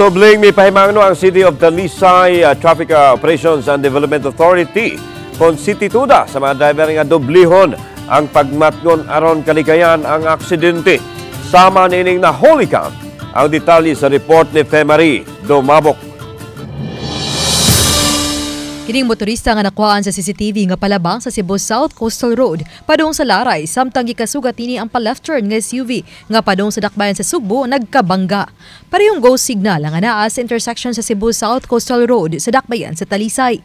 Subling mipahimangno ang City of Talisay Traffic Operations and Development Authority konsitituda sa mga driver nga doblihon ang pagmatngon aron kalikayan ang aksidente. Sama niining naholikan. Ang detalye sa report ni Femari Dumabok. Kining motorista nga nakuhaan sa CCTV nga palabang sa Cebu South Coastal Road padung sa Laray samtang gikasugat niini ang pa-left turn nga SUV nga padung sa dakbayan sa Sugbo nagkabangga. Parehong go signal ang anaa sa intersection sa Cebu South Coastal Road sa dakbayan sa Talisay.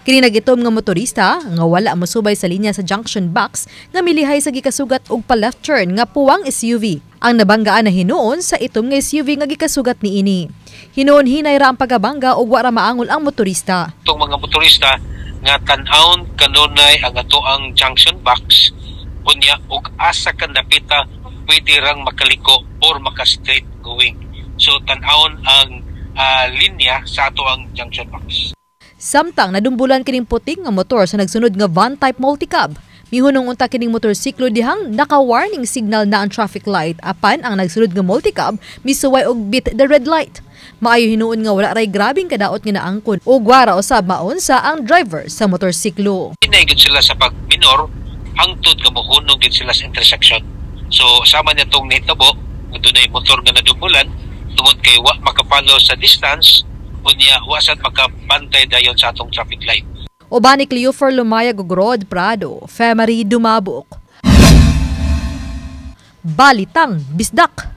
Kini nagitom nga motorista nga wala mosubay sa linya sa junction box nga milihay sa gikasugat og pa-left turn nga puwang SUV. Ang nabanggaan na hinuon sa itom nga SUV nga gikasugat niini. Hinuon hinay ra ang pagabangga ug wa ra maangol ang motorista. Itong mga motorista nga tan-awon kanunay ang atoang junction box, unya og asa ka napita pwede rang makaliko or maka straight going. So tan-awon ang linya sa atoang junction box. Samtang nadumbulan kining puting nga motor sa nagsunod nga van type multicab. Mihunong unta kining motorsiklo dihang naka-warning signal na ang traffic light apan ang nagsunod nga multicab misuway og beat the red light. Maayo hinuon nga wala ray grabeng kadaot nga naangkon ug wara usab maunsa ang driver sa motorsiklo. Hinay gud sila sa pagminor hangtod nga mohunong gid sila sa intersection. So sama niya tong nahitabo nga dunay motor nga nadumbulan tungod kay wa makapalo sa distance, unya wa sad makabantay dayon sa atong traffic light. Uban ni Cleofer Lumayag ug Rod Prado, Femary Dumabok. Balitang Bisdak.